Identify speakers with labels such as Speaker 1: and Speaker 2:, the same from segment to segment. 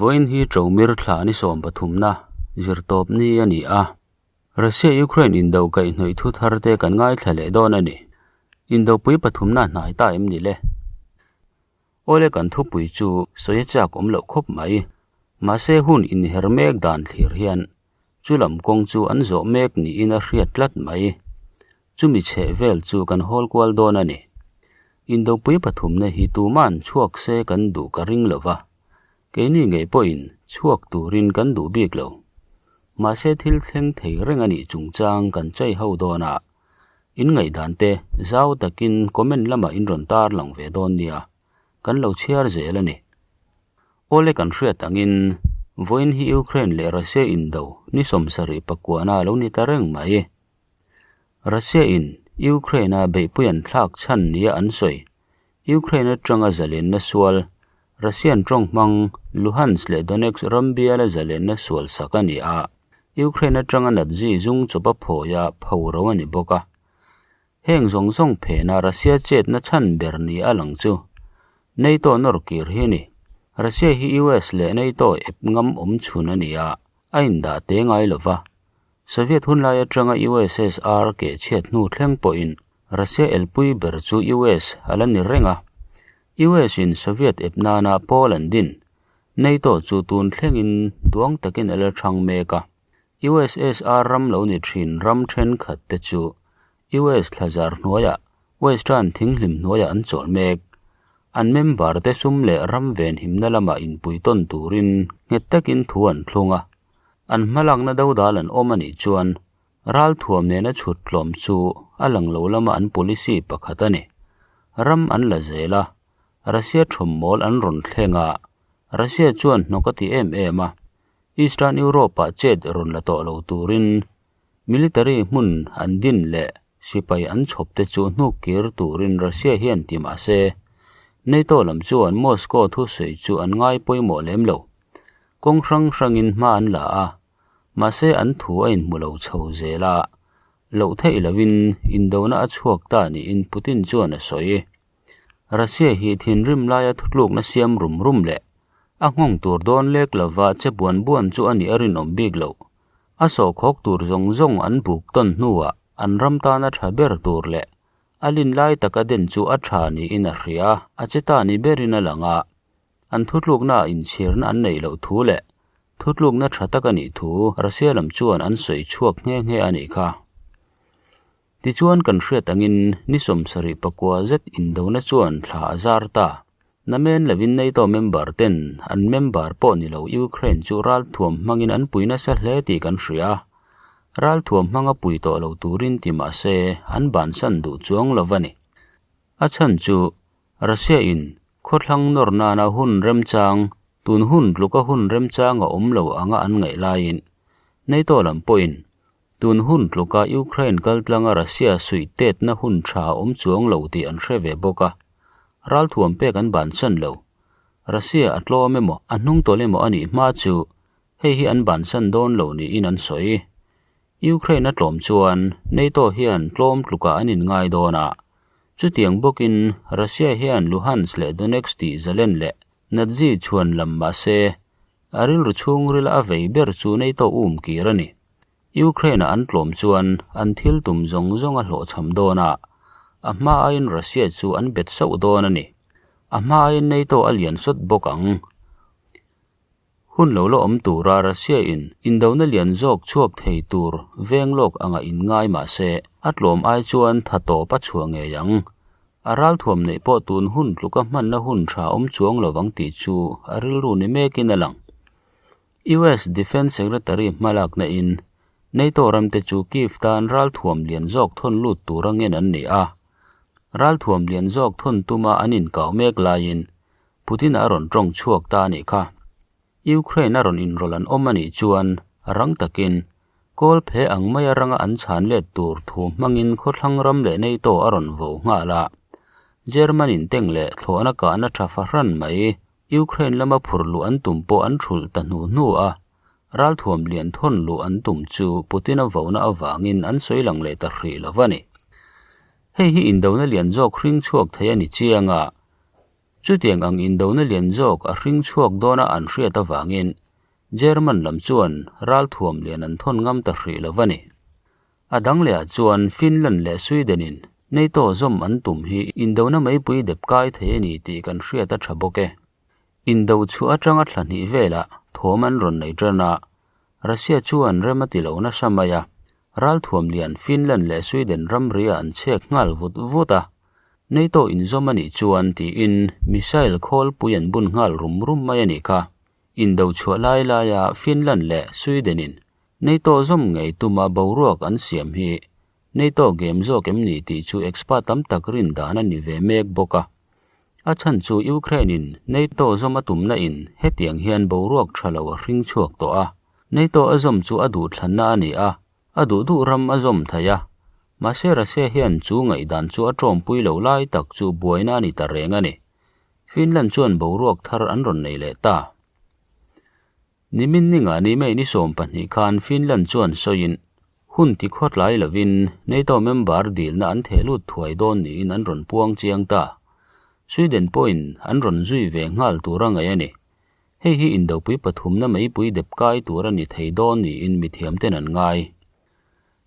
Speaker 1: Vawiin hi Ṭomir thla ni sawmpathumna zirtawp ni a ni a. Russia-Ukraine indo kaihhnawih thu thar te kan ngaithla leh dawn a ni. Indopui pathumna hnai ta em ni le? Awle kan thupui chu sawi a chak awm loh khawp mai. Mahse hun inher mek dan thlir hian chu lam kawng chu an zawh mek niin a hriat tlat mai. Chumi chheh vel chu kan hawl kual dawn a ni. Indopui pathumna hi tuman chhuak se kan duh ka ring lo va, keini ngei pawhin chhuak turin kan duh bik lo. Mahse thil thleng thei reng a nih chungchang kan chai ho dawn a, in ngaihdan te zau takin comment lamah in rawn tar lang ve dawn nia, kan lo chhiar zel a ni. Awle kan hriat angin vawiin hi Ukraine leh Russia indo ni 70 pakuana a lo ni ta reng mai. Russia-in Ukraine-a beihpui an thlak chhan nia an sawi. Ukraine atanga zalenna sual, Russian tawng hmang Luhansk leh Donetsk ram biala zalenna sual sak a ni a, Ukraine atanga Nazi zung chawpa phawia pho ro a ni bawk a. Heng zawng zawng phena Russia chetna chhan ber ni a lang chu NATO nawr kir hi a ni. Russia hi US leh NATO ep ngam awm chhun a ni a, a indah te ngai lo va. Soviet hunlai atanga USSR keh chhiat hnu thleng pawhin Russia elpui ber chu US a la ni reng a. US in Soviet ep nana pawl an din NATO chu tun thlengin duang takin a la thang mek a. USSR ram lo ni thin ram thenkhat te chu US thlazar hnuaiah Western thinghlim hnuaiah an chawl mek. An member te sum leh ram venhimna lamah inpui tawn turin nghet takin thu an thlung a. An hmalakna dodal an awm a nih chuan ralthuam nena chhut tlawm chu a lang lo lama an policy pakhat a ni. Ram an la zel a, Russia thawmmawl an rawn thleng a, Russia chuan hnawk a ti em em a, Eastern Europe-ah chet rawn la tawh lo turin military hmun an din leh sipai an chhawp te chu hnuk kir turin Russia hian ti mah se, NATO lam chuan Moscow thusawi chu an ngai pawimawh lem lo. Kawng hrang hrangin hma an la a, mahse an thu a inhmu lo chho zel a, loh theih loin indona a chhuak ta niin Putin chuan a sawi. Russia hi thinrim laia thutlukna siam rum rum leh a nghawng tur dawn lek lova che buan buan chu a nih a rinawm bik loh. A sawhkhawk tur zawng zawng an buk tawn hnuah an ram tana tha ber tur leh a lin lai taka den chu a tha niin a hria, a che ta ni berin a lang a. An thutluknaah inchhirna an neih loh thu leh thutlukna tha tak a nih thu Russia lam chuan an sawi chhuak nghe nghe a nih kha. Tichuan kan hriat angin ni 74 zet indona chuan thla a zar ta. Namen lovin NATO member ten an member pawh ni lo Ukraine chu ralthuam hmangin an pui nasa hle tih kan hria. Ralthuam hmanga pui tawh lo turin ti mah se an bansan duh chuang lo va ni. A chhan chu Russia in khawthlang nawr nana hun remchang tun hun tluka hun remchang a awm lo anga an ngaih laiin NATO lam pawhin Tun hun tluka Ukraine kaltlanga Russia suih tetna hun tha a awm chuang lo tih an hre ve bawk a, ralthuam pek an bansan lo. Russia a tlawm emaw, a hnung tawlh emaw a nih hma chu hei hi an bansan dawn lo niin an sawi. Ukraine a tlawm chuan NATO hian tlawm tlukah an inngai dawn a, chutiang bawkin Russia hian Luhansk leh Donetsk tih zalen leh Nazi chhuan lam mah se a rilru chhungrila a vei ber chu NATO um kir a ni. Ukraine-a an tlawm chuan an thil tum zawng zawng a hlawhchham dawn a, a hma aiin Russia chu an bet sauh dawn a ni. A hma aiin NATO a lian sawt bawk ang. Hun lo la awm tura Russia-in indona lian zawk chhuak thei tur veng lawk anga inngai mah se, a tlawm ai chuan tha tawp a chhuah ngei ang. A ralthuam neih pawh tun hun tluka hmanna hun tha awm chuang lo vang tih chu a rilru ni mekin a lang. US Defence Secretary hmalakna in NATO ramte chu Kyiv tan ralthuam lian zawk thawn lut tur angin an ni a. Ralthuam lian zawk thawn tuma an inkau mek laiin Putin a rawn tawng chhuak ta a nih kha. Ukraine a rawn inrawlh an awm a nih chuan rang takin kawl phe ang maia ranga an chhan let tur thu hmangin khawthlang ram leh NATO a rawn vo nghal a. German in tank leh thlawhna kahna tha fahran mai Ukraine lama phur luh an tum pawh an thulh ta hnu hnu a. Ralthuam lian thawn luh an tum chu Putin a vona avangin an sawi lang leh ta hrih lo a ni. Hei hi indona lian zawk hring chhuak thei a ni chiang a. Chutiang ang indona lian zawk a hring chhuak dawna an hriat avangin German lam chuan ralthuam lian an thawn ngam ta hrih lo a ni. A dang lehah chuan Finland leh Sweden-in NATO zawm an tum hi indona meipui dep kai thei a ni tih kan hriat a tha bawk e. Indo chhuah atanga thla hnih velah thawm an rawn nei tan a, Russia chuan rem a ti lo nasa mai a, ralthuam lian Finland leh Sweden ramria an chhek nghal vut vut a, NATO inzawm a nih chuan tiin missile khawlpui an bun nghal rum rum mai a nih kha. Indo chhuah lai laia Finland leh Sweden-in NATO zawm ngei tuma boruak an siam hi NATO game zawk em ni tih chu expert tam tak rin dan a ni ve mek bawk a. A chhan chu Ukraine-in NATO zawm a tumna in hetiang hian boruak tha lo a hring chhuak tawh a. NATO a zawm chu a duhthlanna a ni a, a duh duh ram a zawm thei a. Mahse Russia hian chu ngaihdan chu a tawmpui lo lai tak chu buaina a ni ta reng a ni. Finland chuan boruak thar an rawn nei leh ta. Nimin ninga ni May ni 12 khan Finland chuan sawiin hun ti khawt lai lovin NATO member dilna an theh lut thuai dawn niin an rawn puang chiang ta. Sweden pawhin an rawn zui ve nghal tur a ngaih a ni. Hei hi indopui pathumna meipui dep kai tur a ni thei dawn niin mithiamten an ngai.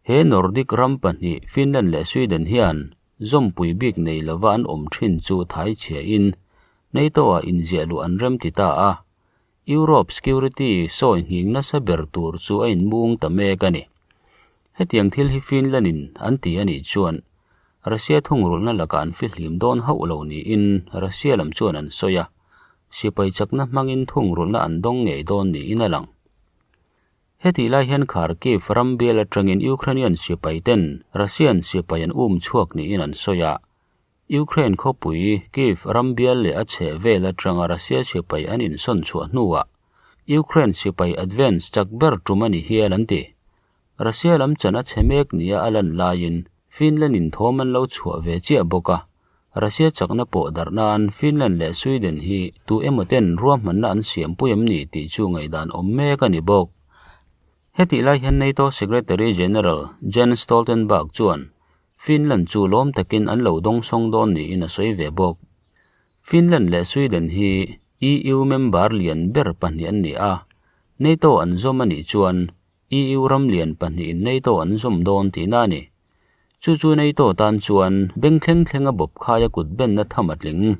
Speaker 1: He Nordic ram pahnih Finland leh Sweden hian zawmpui bik nei lova an awm thin chu thai chhiain NATO-ah inziah luh an rem ti ta a. Europe security sawi nghing nasa ber tur chu a inmung ta mek a ni. Hetiang thil hi Finland-in an ti a nih chuan Russia thungrulhna lakah an fihlim dawn hauh lo niin Russia lam chuan an sawi a, sipai chakna hmangin thungrulhna an dawng ngei dawn niin a lang. Hetih lai hian Kharkiv ram bial atangin Ukrainian sipai ten Russian sipai an um chhuak niin an sawi a, Ukraine khawpui Kyiv ram bial leh a chheh vel atanga Russia sipai an insawn chhuah hnuah Ukraine sipai advance chak ber tum a ni hial an ti. Russia lam chan a chhe mek nia a lan laiin Finland-in thawm an lo chhuah ve chiah bawk a, Russia chakna pawh darh nan Finland leh Sweden hi tu emaw ten ruahmanna an siampui em ni tih chu ngaihdan awm mek a ni bawk. Hetih lai hian NATO Secretary General Jens Stoltenberg chuan Finland chu lawm takin an lo dawng sawng dawn niin a sawi ve bawk. Finland leh Sweden hi EU member lian ber pahnih an ni a, NATO an zawm a nih chuan EU ram lian pahnihin NATO an zawm dawn tihna a ni. Chu chu NATO tan chuan beng thleng thleng a bawp khai a kut benna tham a tling.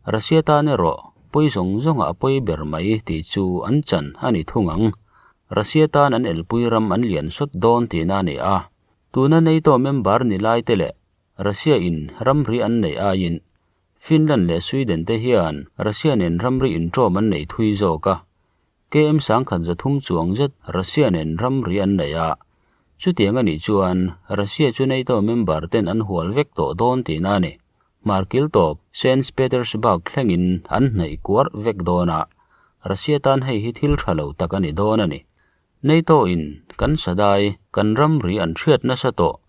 Speaker 1: Russia tan erawh pawi zawng zawngah a pawi ber mai tih chu an chan a ni thung ang. Russia tan an elpui ram an lian sawt dawn tihna a ni a. Tuna NATO member ni lai te leh Russia in ramri an neih aiin Finland leh Sweden te hian Russia nen ramri intawm an nei thui zawk a, KM 1300 chuang zet Russia nen ramri an nei a, chutiang a nih chuan Russia chu NATO member ten an hual vek tawh dawn tihna a ni. Hmarkil tawp Saint Petersburg thlengin an hnaih kuar vek dawn a, Russia tan hei hi thil tha lo tak a ni dawn a ni. NATO in kan sadai, kan ramri an hriat nasa tawh,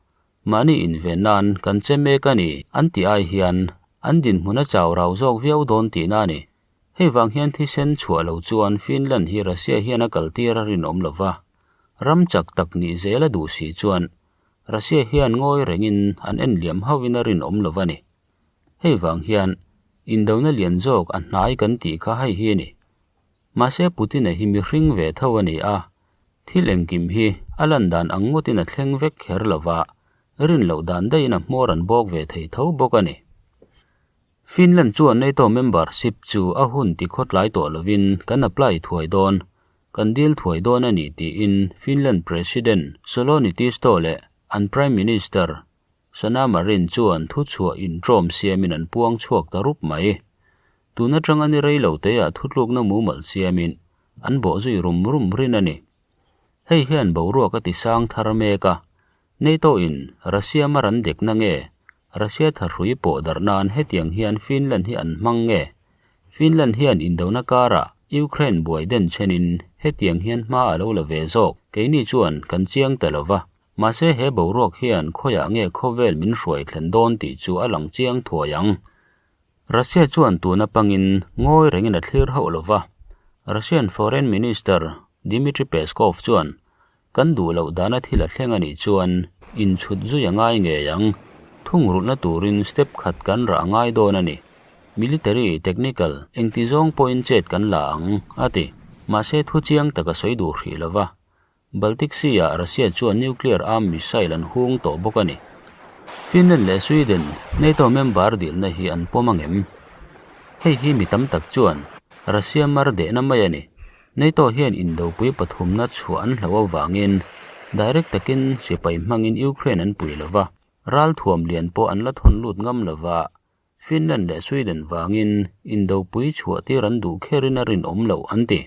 Speaker 1: mahni inven nan kan che mek a ni an tih ai hian an dinhmun a chau rau zawk viau dawn tihna a ni. Hei vang hian thisen chhuah lo chuan Finland hi Russia hian a kaltir a rinawm lo va, ram chak tak nih zel a duh si chuan Russia hian ngawi rengin an en liam hauhin a rinawm lo va ni. Hei vang hian indona lian zawk a hnai kan tih kha hei hi a ni. Mahse Putin-a hi mihring ve tho a ni a, thil engkim hi a lan dan ang ngawtin a thleng vek kher lo va, rin loh dan daihin a hmawr an bawk ve thei tho bawk a ni. Finland chuan NATO membership chu a hun ti khawtlai tawh lovin kan apply thuai dawn, kan dil thuai dawn a ni tiin Finland President Soloni Tisto leh an Prime Minister Sanna Marin chuan thuchhuah intawm siamin an puang chhuak ta rup mai. Tun atanga ni rei lo te ah thutlukna mumal siamin an bawh zui rum rum rin a ni. Hei hian boruak a ti sang thar mek a, NATO in Russia mar an dekna nge, Russia thahrui pawh darh nan hetiang hian Finland hi an hmang nge? Finland hian indona karah Ukraine buai den chenin hetiang hian hma a lo la ve zawk, keini chuan kan chiang ta lo va. Mahse he boruak hian khawiah nge khawvel min hruai thlen dawn tih chu a lang chiang thuai ang. Russia chuan tuna pangin ngawi rengin a thlir hauh lo va, Russian Foreign Minister Dmitry Peskov chuan kan duh loh dana thil a thleng a nih chuan inchhut zui a ngai ngei ang, thungrulhna turin step khat kan rah a ngai dawn a ni. Military, technical, engti zawng pawhin chet kan la ang, a ti. Mahse thu chiang tak a sawi duh hrih lo va. Baltic Sea-ah Russia chuan nuclear armed missile an hung tawh bawk a ni. Finland leh Sweden NATO member dilna hi an pawm ang em? Hei hi mi tam tak chuan Russia mar dehna mai a ni. NATO hian indopui pathumna chhuah an hlauh avangin direct takin sipai hmangin Ukraine an pui lo va, ralthuam lian pawh an la thawn lut ngam lo va, Finland leh Sweden vangin indopui chhuah tir an duh kherin a rinawm loh an ti.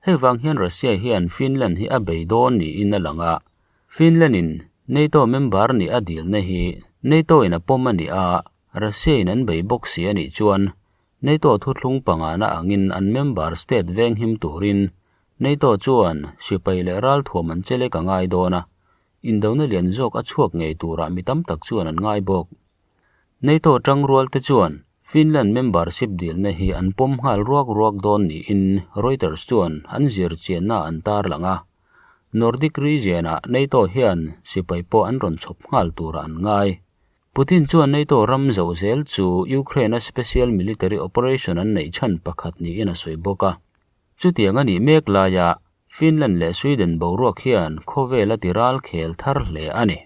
Speaker 1: Hei vang hian Russia hian Finland hi a bei dawn niin a lang a, Finland in NATO member nih a dilna hi NATO in a pawm a nih a, Russia in an bei bawk si a nih chuan NATO thuthlung pangana angin an member state venghim turin NATO chuan sipai leh ralthuam an chelek a ngai dawn a, indona lian zawk a chhuak ngei turah mi tam tak chuan an ngai bawk. NATO tangrual te chuan Finland membership dilna hi an pawm nghal ruak ruak dawn niin Reuters chuan an zir chianna an tarlang a. Nordic region-ah NATO hian sipai pawh an rawn chhawp nghal turah an ngai. Putin chuan NATO ram zoh zel chu Ukraine-a special military operation an neih chhan pakhat niin a sawi bawk a. Chutiang a nih mek laia Finland leh Sweden boruak hian khawvel a ti ral khel thar hle a ni.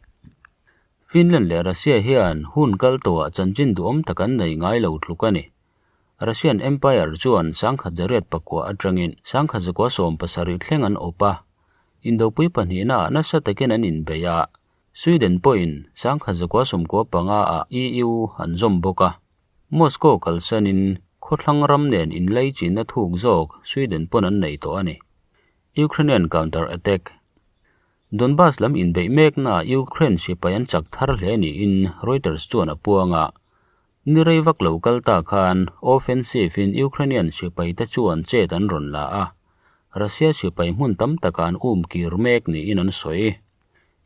Speaker 1: Finland leh Russia hian hun kal tawhah chanchin duhawm tak an nei ngai lo tluk a ni. Russian Empire chuan sangkhat zariat pakua atangin sangkhat zakua 70 thleng an awp a, Indopui pahnihnaah nasa takin an inbei a, Sweden pawhin sangkhat zakua 95 ah EU an zawm bawk a. Moscow kalsanin khawthlang ram nen inlaichinna thuk zawk Sweden pawn an nei tawh a ni. Ukrainian counter-attack. Donbas lam inbeih meknaah Ukraine sipai an chak thar hle niin Reuters chuan a puang a. Ni rei vak lo kal ta khan offensive in Ukrainian sipaite chuan chet an rawn la a, Russia sipai hmun tam takah an um kir mek niin an sawi.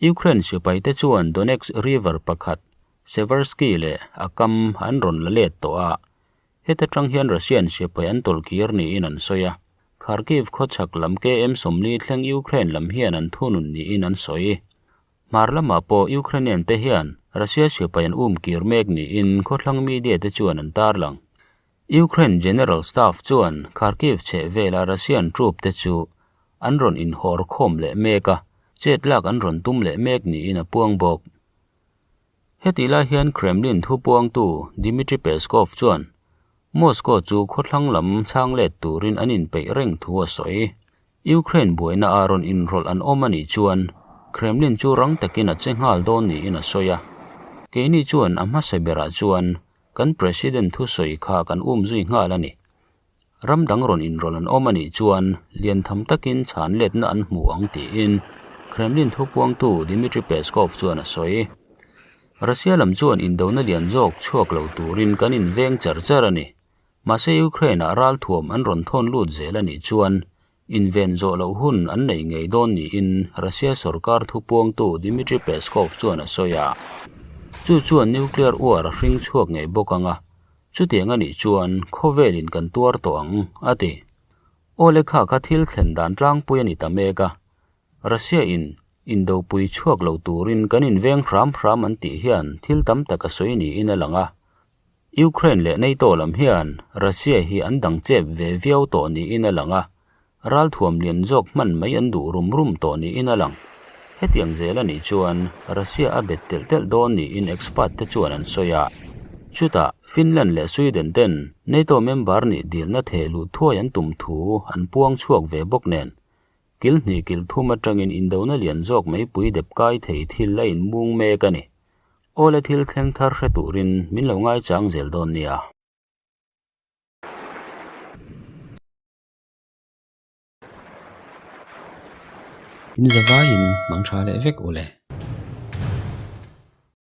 Speaker 1: Ukraine sipaite chuan Donetsk river pakhat, Seversky leh a kam an rawn la let tawh a, Heta tang hian Russian sipai an tawlh kir niin an sawi a, Kharkiv khawchhak lam KM 40 thleng Ukraine lam hian an thunun niin an sawi. Hmar lamah pawh Ukrainian te hian Russia sipai an um kir mek niin khawthlang media te chuan an tarlang. Ukraine General Staff chuan Kharkiv chheh vela Russian troop te chu an rawn inhawr khawm leh mek a, chet lak an rawn tum leh mek niin a puang bawk. Hetih lai hian Kremlin thupuangtu Dmitry Peskov chuan Moscow chu khawthlang lam chhang let turin an inpeih reng thu a sawi. Ukraine buaina a rawn inrawlh an awm a nih chuan Kremlin chu rang takin a che nghal dawn niin a sawi a. Keini chuan a hmasa berah chuan kan President thusawi kha kan um zui nghal a ni. Ram dang rawn inrawlh an awm a nih chuan lian tham takin chhan letna an hmu ang tiin Kremlin thupuangtu Dmitry Peskov chuan a sawi. Russia lam chuan indona lian zawk chhuak lo turin kan inveng char char a ni. Mahse Ukraine-ah ralthuam an rawn thawn lut zel a nih chuan inven zawh loh hun an nei ngei dawn niin Russia sorkar thupuangtu Dmitry Peskov chuan a sawi a. Chu chuan nuclear war a hring chhuak ngei bawk ang a, Chutiang a nih chuan khawvelin kan tuar tawh ang, a ti. Aw lekha kha thil thlen dan tlangpui a ni ta mek a. Russia in indopui chhuak lo turin kan inveng hram hram an tih hian thil tam tak a sawi niin a lang a. Ukraine leh NATO lam hian Russia hi an dang chep ve viau tawh niin a lang a. Ralthuam lian zawk hman mai an duh rum rum tawh niin a lang. Hetiang zel a nih chuan Russia a bet telh telh dawn niin expert te chuan an sawi a. Chutah Finland leh Sweden ten NATO member nih dilna theh luh thuai an tum thu an puang chhuak ve bawk nen, kil hnih kil thum atangin indona lian zawk meipui dep kai thei thil a inmung mek a ni. Awle thil thleng thar hre turin min lo ngaichang zel dawn nia.
Speaker 2: In zavaiin mang tha leh vek u le.